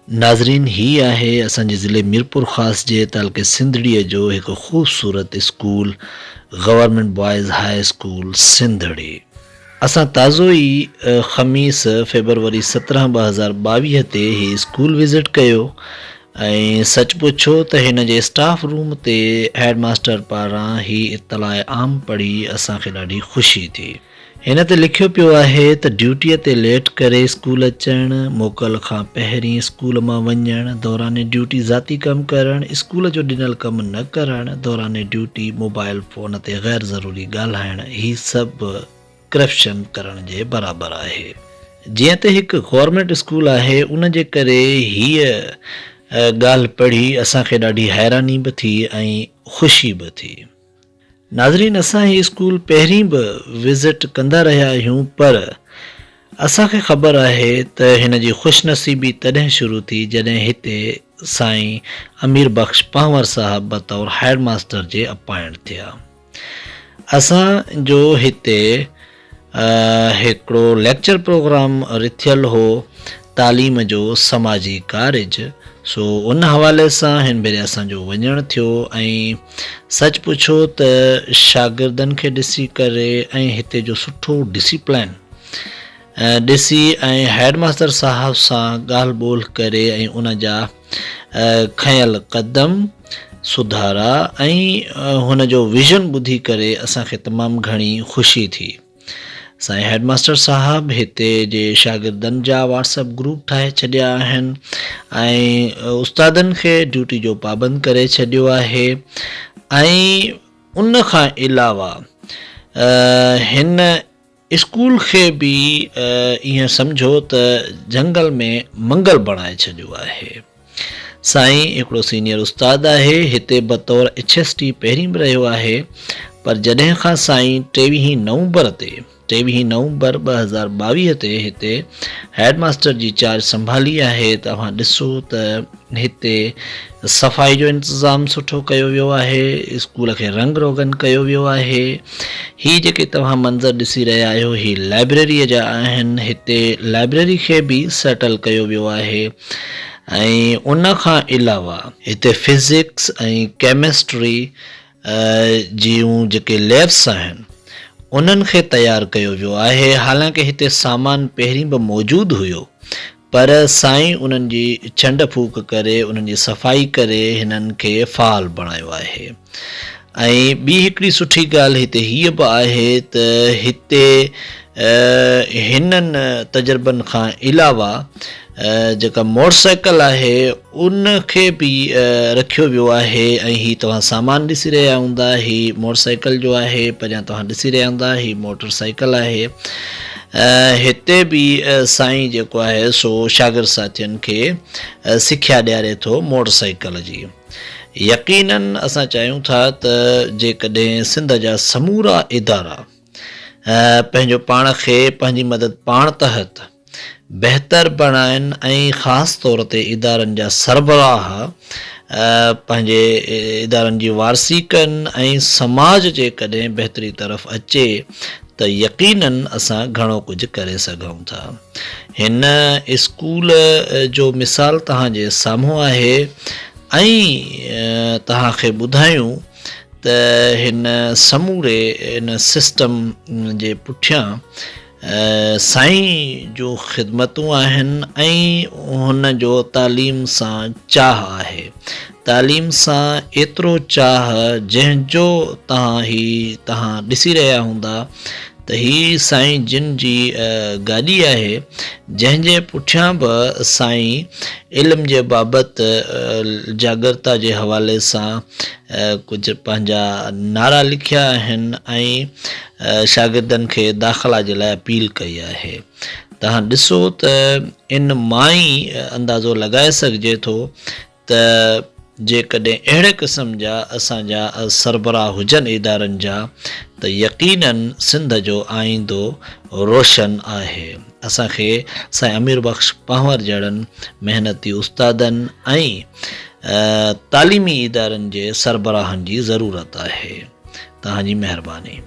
ناظرين هي آهي اسان جي ضلعي ميرپورخاص جي تعلقي سنڌڙيء جو هڪ خوبصورت school government boys high school Sindhri. اسان تازو ئي خميس فيبروري 17 2022 تي هي اسڪول وزٽ ڪيو ۽ سچ پڇو ته هن جي اسٽاف روم تي هيڊ ماستر پاران هي اطلاع عام پڙهي اسان کي ڏاڍي خوشي ٿي. هن تي لکيو پيو آهي ته ڊيوٽيء تي ليٽ ڪري اسڪول اچڻ، موڪل کان پهرين اسڪول مان وڃڻ، دوران ڊيوٽي ذاتي ڪم ڪرڻ، اسڪول جو ڏنل ڪم نه ڪرڻ، دوران ڊيوٽي موبائل فون تي غير ضروري ڳالهائڻ هي سڀ ڪرپشن ڪرڻ جي برابر آهي. جيئن ته هڪ گورنمينٽ اسڪول آهي ان جي ڪري هيء ڳالهه پڙهي اسان کي ڏاڍي حيراني به ٿي ۽ خوشي به ٿي. ناظرين اسان هي اسڪول پهرين به وزٽ ڪندا رهيا آهيون پر اسان کي خبر آهي ته هن جي خوش نصيبي تڏهن شروع ٿي جڏهن هتي سائين امير بخش پنهور صاحب بطور هيڊ ماستر جي اپائنٽ ٿيا. اسان جو هتي هڪڙو ليڪچر پروگرام رٿيل هو تعليم جو سماجي ڪارج سو ان حوالي سان هن ڀيري اسان جو وڃڻ ٿيو ۽ سچ پڇو ته شاگردن کي ڏسي ڪري ۽ هتي جو سٺو ڊسيپلين ڏسي ۽ هيڊ ماستر صاحب سان ڳالهه ٻولهه ڪري ۽ ان جا کنيل قدم سڌارا ۽ هن جو ويزن ٻڌي ڪري اسان کي تمام گهڻي خوشي ٿي. سائين هيڊ ماستر صاحب هتي جي شاگردن جا واٽس اپ گروپ ٺاهي ڇڏيا آهن ۽ استادن کي ڊيوٽي جو پابند ڪري ڇڏيو آهي ۽ ان کان علاوه هن اسڪول کي به ائين سمجهو ته جهنگل ۾ منگل بڻائي ڇڏيو آهي. سائين هڪڙو سينيئر استاد آهي، هتي بطور ايڇ ايس ٽي پهرين به رهيو آهي، پر جڏهن کان سائين ٽيويهين نومبر تي ٽيويهين نومبر 2022 تي هتي هيڊ ماستر جي چارج سنڀالي آهي ته اوهان ڏسو ته هتي صفائي جو انتظام سٺو ڪيو ويو آهي، اسڪول کي رنگ روغن ڪيو ويو آهي. هي جيڪي توهان منظر ڏسي رهيا آهيو هي لائبريريء جا آهن، هتي لائبريري کي به سيٽل ڪيو ويو آهي ۽ ان کان علاوه هتي فزڪس ۽ ڪيمسٽري جون جيڪي ليبس آهن انهن کي تيار ڪيو ويو آهي، حالانڪه هتي سامان پهرين به موجود هيو پر سائين انهن جي ڇنڊ ڦوڪ ڪري انهن جي صفائي ڪري هنن کي فعال بڻايو آهي ۽ ٻي هڪڙي سٺي ڳالهه هتي هيء به آهي ته هتي هنن تجربن کان علاوه جيڪا موٽر سائيڪل آهي ان کي به رکيو ويو آهي ۽ هي توهان سامان ڏسي رهيا هوندا هي موٽر سائيڪل جو آهي پريان توهان ڏسي رهيا هوندا هي موٽر سائيڪل آهي هتي به سائين جيڪو آهي سو شاگرد ساٿين کي سکيا ڏياري ٿو موٽر سائيڪل جي. يقينن اسان چاهيون ٿا ته جيڪڏهن سنڌ جا سمورا ادارا پنهنجو پاڻ کي پنهنجي مدد پاڻ تحت بهتر بڻائن ۽ خاص طور تي ادارن جا سربراهه پنهنجي ادارن جي وارثي ڪن ۽ سماج جيڪڏهن بهتري طرف اچي ته يقينن اسان گهڻو ڪجهه ڪري سگهون ٿا. هن اسڪول جو مثال توهان جي سامهون آهي ۽ توهان کي ٻڌايون ته هن سموري ان سسٽم جي پٺيان سائين جون خدمتون آهن ۽ هن جو تعليم سان چاهه آهي. تعليم سان ايترو چاهه جنهن جو توهان هي توهان ڏسي رهيا هوندا ته هي سائين جن جي گاڏي آهي جنهن جي پٺيان به سائين علم جي بابت جاڳرتا جي حوالي سان ڪجهه پنهنجا نعرا لکيا آهن ۽ شاگردن کي داخلا جي لاء اپيل ڪئي آهي. توهان ڏسو ته ان مان ئي اندازو لڳائي سگهجي ٿو ته جيڪڏهن اهڙي قسم جا اسان جا سربراهه هجن ادارن جا ته يقينن سنڌ جو آئيندو روشن آهي. اسان کي سائين امير بخش پنهور جهڙن محنتي استادن ۽ تعليمي ادارن جي سربراهن جي ضرورت آهي. توهان جي مهرباني.